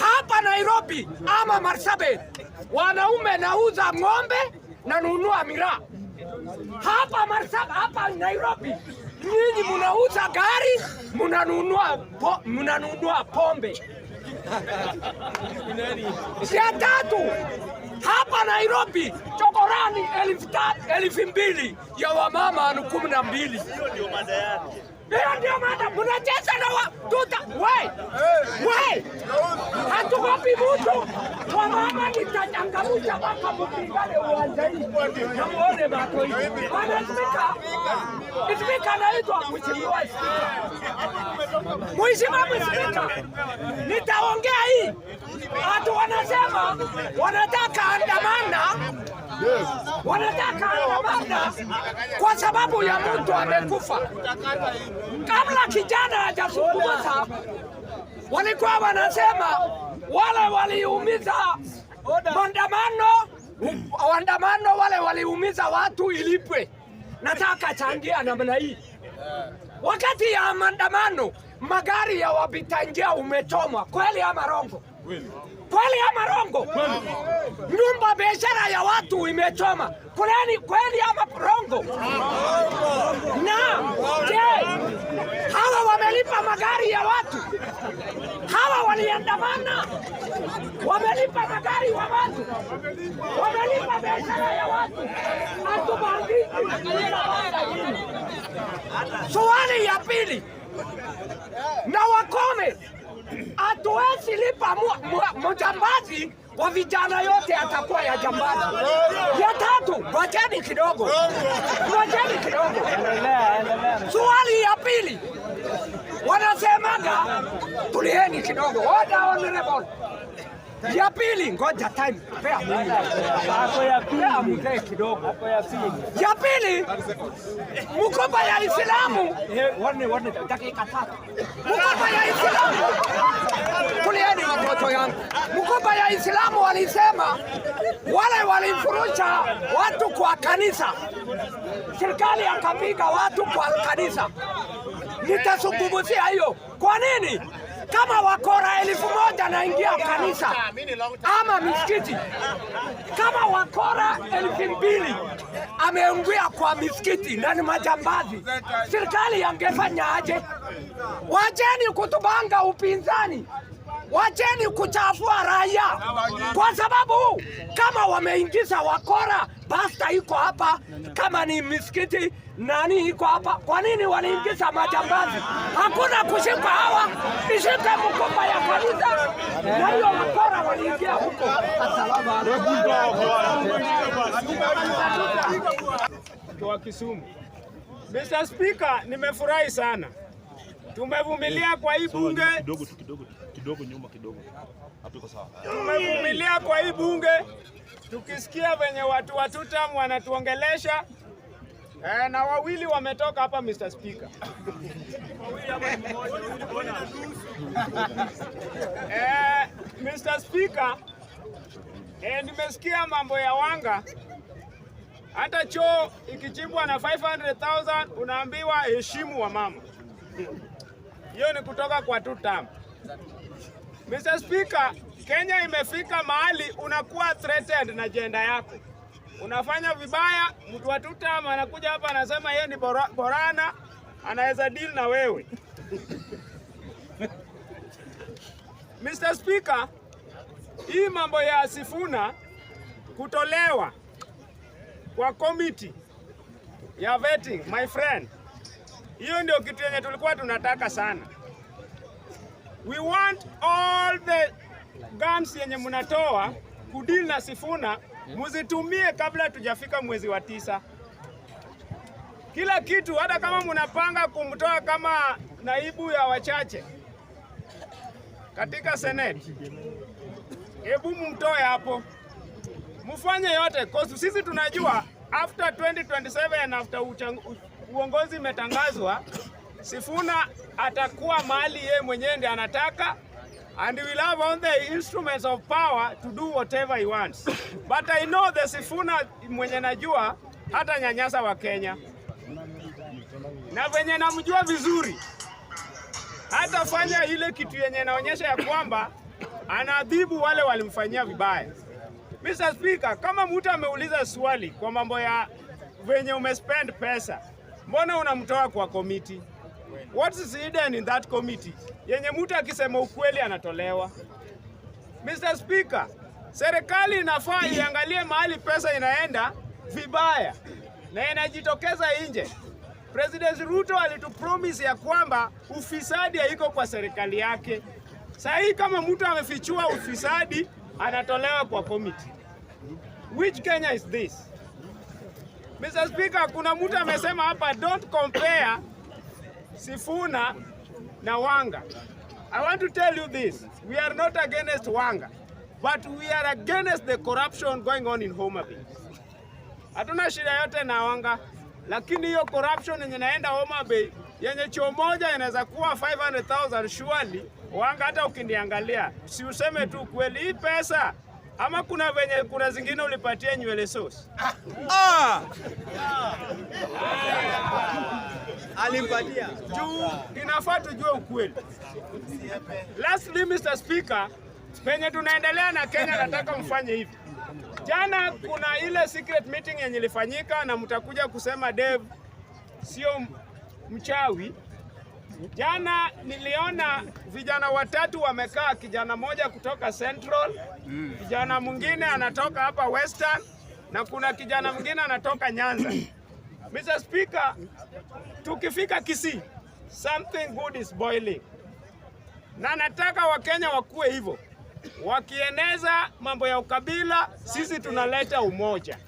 K: hapa Nairobi ama Marsabit, wanaume nauza ng'ombe na nunua miraa. Hapa Marsabit, hapa Nairobi nyinyi munauza gari, munanunua pombe. Ya tatu hapa Nairobi chokorani 3,000 2,000 ya wamama ni 12. Hiyo ndio mada. Mnacheza na wa tuta we we, hatugopi mtu. Wamama nitachangamsha mpaka mpigane uwanja hii na muone macho hii. Bwana Spika, Spika naitwa Mheshimiwa Spika, Mheshimiwa Spika, nitaongea hii. Watu wanasema wanataka andamana, wanataka andamana kwa sababu ya mtu amekufa. Kabla kijana hajazungumza, walikuwa wanasema wale waliumiza maandamano, maandamano wale waliumiza watu ilipwe. Nataka changia namna hii. Wakati ya maandamano magari ya wapita njia umechomwa, kweli ama rongo? Kweli ama rongo? Nyumba biashara ya watu imechoma, kweli kweli ama rongo? Na je, hawa wamelipa magari ya watu? Hawa waliandamana, wamelipa magari wa watu, wamelipa biashara ya watu. Hatubangiki. Swali ya pili, na wakome, hatuwezi lipa mjambazi wa vijana yote atakuwa ya jambazi. Ya tatu, ngojeni kidogo, ngojeni kidogo. Swali ya pili wanasemaga, tulieni kidogo, order honorable. Ya pili, ngoja time, pea mimi. Pea mzee kidogo. Ya pili, mkoba ya Islamu, one, dakika 3. Mkoba ya Islamu, tulieni watoto yangu. Mkoba ya Islamu walisema wale walifurusha watu kwa kanisa, serikali akapiga watu kwa kanisa. Nitazungumzia hiyo. Kwa nini? Kama wakora 1,000 naingia kanisa ama misikiti, kama wakora 2,000 ameingia kwa misikiti na ni majambazi, serikali yangefanya aje? Wacheni kutubanga upinzani, wacheni kuchafua raia, kwa sababu kama wameingiza wakora, pasta iko hapa, kama ni misikiti nani iko hapa. Kwa nini waliingiza majambazi? Hakuna kushika hawa, ishike mkoba ya kanisa na hiyo wakora waliingia huko.
L: Wa Kisumu. Mr. Speaker, nimefurahi sana. Tumevumilia kwa hii bunge.
E: Kidogo nyuma kidogo. Hapo iko sawa.
L: Tumevumilia kwa hii bunge tukisikia venye watu wa tutam wanatuongelesha. Na wawili wametoka hapa Mr. Speaker. Mr. Speaker, nimesikia mambo ya Wanga. Hata choo ikichimbwa na 500,000 unaambiwa heshimu wa mama. Hiyo ni kutoka kwa tutam. Mr. Speaker, Kenya imefika mahali unakuwa threatened na jenda yako. Unafanya vibaya, mtu wa tutam anakuja hapa anasema yeye ni borana, anaweza deal na wewe. Mr. Speaker, hii mambo ya Sifuna kutolewa kwa committee ya vetting, my friend, hiyo ndio kitu yenye tulikuwa tunataka sana. We want all the guns yenye mnatoa kudeal na Sifuna muzitumie kabla tujafika mwezi wa 9. Kila kitu, hata kama mnapanga kumtoa kama naibu ya wachache katika Senate, hebu mumtoe hapo, mfanye yote cause sisi tunajua after 2027, after uongozi imetangazwa, Sifuna atakuwa mahali yeye mwenyewe ndiye anataka and will have all the instruments of power to do whatever he wants. But I know the Sifuna mwenye najua hata nyanyasa wa Kenya na venye namjua vizuri, hatafanya ile kitu yenye inaonyesha ya kwamba anaadhibu wale walimfanyia vibaya. Mr. Speaker, kama mtu ameuliza swali kwa mambo ya venye umespend pesa, mbona unamtoa kwa committee? What is hidden in that committee? Yenye mtu akisema ukweli anatolewa. Mr. Speaker, serikali inafaa iangalie mahali pesa inaenda vibaya na inajitokeza nje. President Ruto alitupromise ya kwamba ufisadi haiko kwa serikali yake. Sasa hii kama mtu amefichua ufisadi anatolewa kwa committee. Which Kenya is this? Mr. Speaker, kuna mtu amesema hapa, don't compare Sifuna na Wanga. I want to tell you this. We are not against Wanga, but we are against the corruption going on in Homa Bay. Hatuna shida yote na Wanga, lakini hiyo corruption yenye naenda Homa Bay yenye choo moja inaweza kuwa 500,000, surely Wanga, hata ukiniangalia, si useme tu kweli hii pesa ama kuna venye kuna zingine ulipatia nywele sauce?
B: Ah! Alimpatia.
L: Juu inafaa tujue ukweli. Lastly, Mr. Speaker, penye tunaendelea na Kenya, nataka mfanye hivi. Jana kuna ile secret meeting yenye ilifanyika na mtakuja kusema Dave sio mchawi. Jana niliona vijana watatu wamekaa, kijana moja kutoka Central, kijana mwingine anatoka hapa Western na kuna kijana mwingine anatoka Nyanza. Mr. Speaker, tukifika Kisii, something good is boiling, na nataka Wakenya wakuwe hivyo, wakieneza mambo ya ukabila, sisi tunaleta umoja.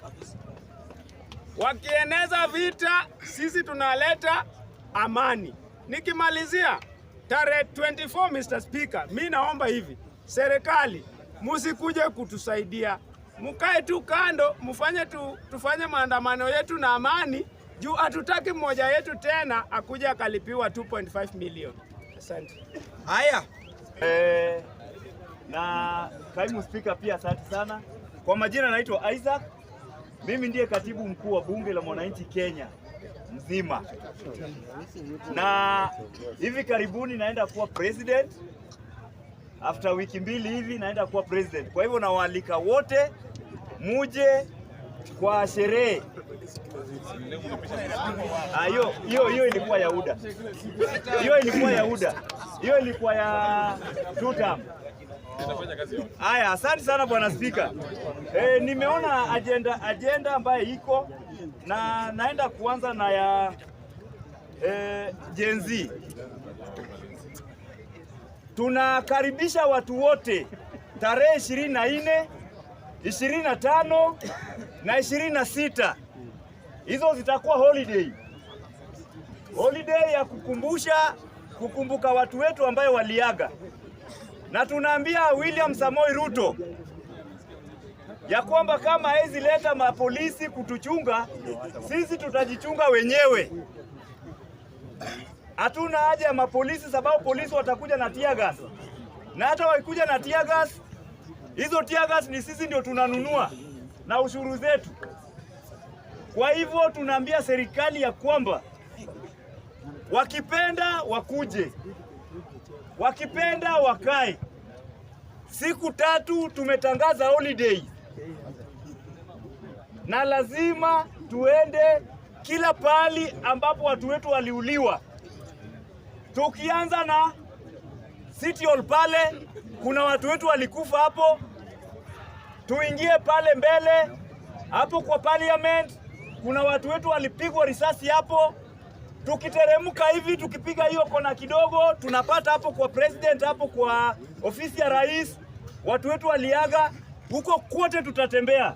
L: Wakieneza vita, sisi tunaleta amani. Nikimalizia tarehe 24, Mr. Speaker, mi naomba hivi, serikali musikuje kutusaidia, mukae tu kando, mufanye tu, tufanye maandamano yetu na amani, juu hatutaki mmoja yetu tena akuja akalipiwa 2.5 million. Asante.
B: Haya.
A: Na kaimu spika pia asante sana. Kwa majina naitwa Isaac. Mimi ndiye katibu mkuu wa Bunge la Mwananchi Kenya mzima, na hivi karibuni naenda kuwa president. After wiki 2 hivi naenda kuwa president. Kwa hivyo nawaalika wote muje kwa sherehe. Hiyo hiyo hiyo ilikuwa ya UDA. Hiyo ilikuwa ya UDA. Hiyo ilikuwa ya two term. Haya, asante sana bwana Spika. Nimeona agenda ambayo iko na naenda kuanza na ya Gen Z. Tunakaribisha watu wote tarehe 24, 25 na 26. Hizo zitakuwa holiday. Holiday ya kukumbuka watu wetu ambayo waliaga. Na tunaambia William Samoei Ruto ya kwamba kama hawezi leta mapolisi kutuchunga, sisi tutajichunga wenyewe. Hatuna haja ya mapolisi sababu polisi watakuja na tear gas. Na hata wakikuja na tear gas, hizo tear gas ni sisi ndio tunanunua na ushuru zetu. Kwa hivyo tunaambia serikali ya kwamba wakipenda wakuje, wakipenda wakae. Siku 3 tumetangaza holiday na lazima tuende kila pahali ambapo watu wetu waliuliwa. Tukianza na City Hall pale, kuna watu wetu walikufa hapo. Tuingie pale mbele hapo kwa parliament, kuna watu wetu walipigwa risasi hapo. Tukiteremka hivi tukipiga hiyo kona kidogo, tunapata hapo kwa president, hapo kwa ofisi ya rais, watu wetu waliaga huko kote. Tutatembea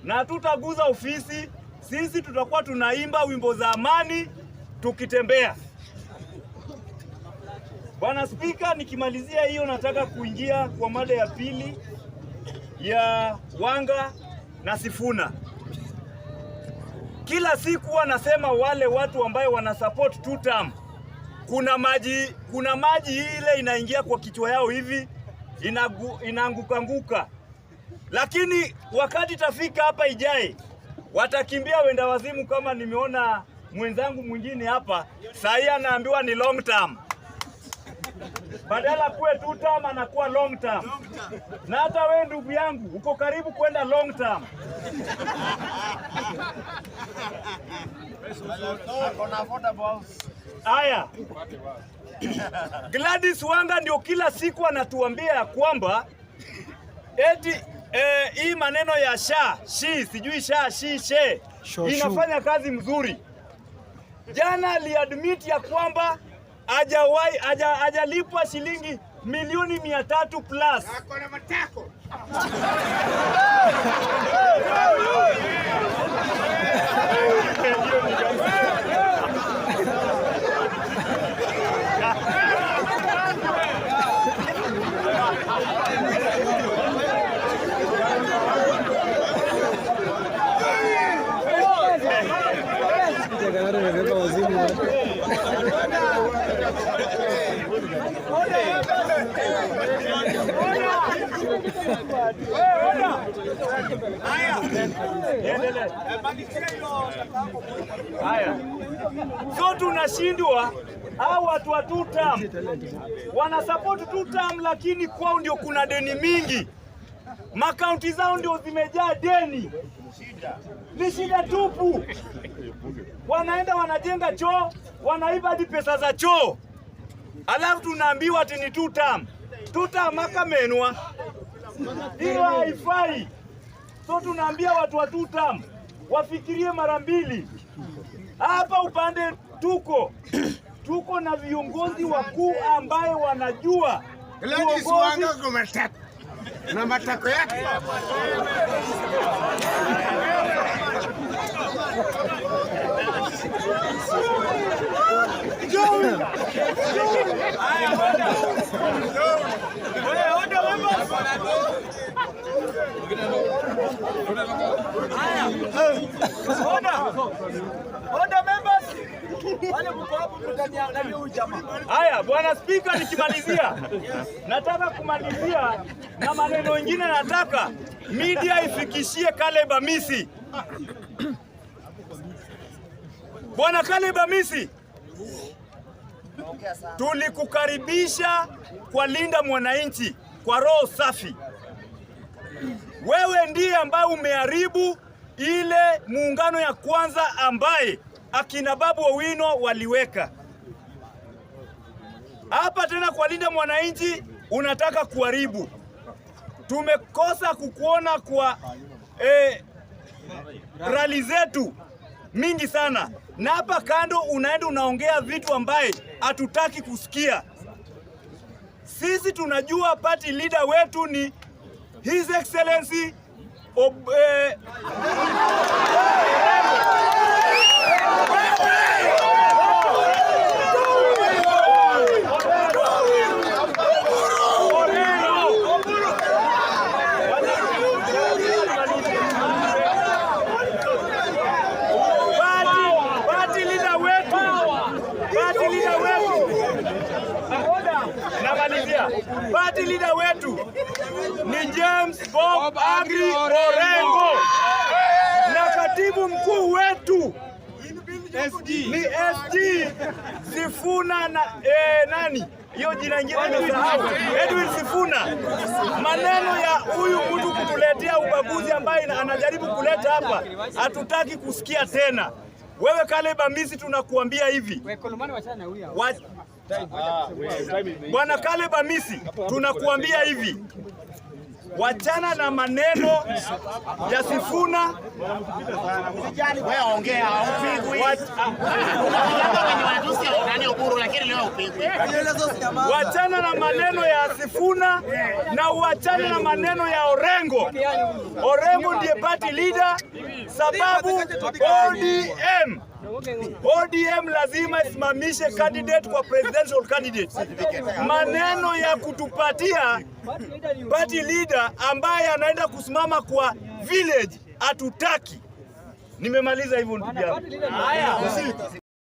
A: na hatutaguza ofisi. Sisi tutakuwa tunaimba wimbo za amani tukitembea. Bwana Spika, nikimalizia hiyo, nataka kuingia kwa mada ya pili ya Wanga na Sifuna. Kila siku wanasema wale watu ambayo wana support two term, kuna maji ile inaingia kwa kichwa yao hivi inaanguka anguka, lakini wakati tafika hapa ijae watakimbia wenda wazimu. Kama nimeona mwenzangu mwingine hapa sahii anaambiwa ni long term, badala kuwe two term anakuwa long term. Na hata we ndugu yangu uko karibu kwenda long term. Haya, Gladys Wanga ndio kila siku anatuambia ya kwamba eti hii maneno ya sha shi sijui sha shi she inafanya kazi mzuri. Jana aliadmit ya kwamba hajawahi hajalipwa shilingi milioni 300 plus.
I: Ako na matako.
A: Niendelee. Haya, so tunashindwa hao watu wa two term wana support two term, lakini kwao ndio kuna deni mingi, makaunti zao ndio zimejaa deni, ni shida tupu. Wanaenda wanajenga choo, wanaiba hadi pesa za choo, alafu tunaambiwa ati ni two term. Two term akamenwa, hiyo haifai. So tunaambia watu wa two term wafikirie mara mbili. Hapa upande tuko na viongozi wakuu ambaye wanajua
G: Gladys
A: uongozi.
G: Wanga kwa matako na matako yake.
A: Order members. Wale mko hapo mtaniangalia huyu jamaa. Haya, Bwana Spika, nikimalizia nataka kumalizia na maneno mengine, nataka media ifikishie Caleb Amisi. Bwana Caleb Amisi, tulikukaribisha kwa Linda Mwananchi kwa roho safi. Wewe ndiye ambaye umeharibu ile muungano ya kwanza ambaye akina Babu Owino waliweka. Hapa tena kwa Linda Mwananchi unataka kuharibu. Tumekosa kukuona kwa rally zetu mingi sana, na hapa kando unaenda unaongea vitu ambaye hatutaki kusikia. Sisi tunajua party leader wetu ni His Excellency Party leader wetu, party leader wetu, namalizia, party leader wetu ni James Bob Agri Orengo na katibu mkuu wetu ni SG Sifuna na nani hiyo jina ingine nimesahau, Edwin Sifuna. Maneno ya huyu mtu kutuletea ubaguzi ambaye anajaribu kuleta hapa, hatutaki kusikia tena. Wewe Caleb Amisi, tunakuambia hivi Bwana Caleb Amisi, tunakuambia hivi, Wachana na maneno ya Sifuna.
I: Wewe ongea, upigwi. Nani Oburu, lakini leo upigwi.
A: Wachana na maneno ya Sifuna na uachane na maneno ya Orengo. Orengo ndiye party leader, sababu ODM lazima isimamishe candidate kwa presidential candidate. Maneno ya kutupatia party leader ambaye anaenda kusimama kwa village hatutaki. Nimemaliza hivyo ndugu yangu.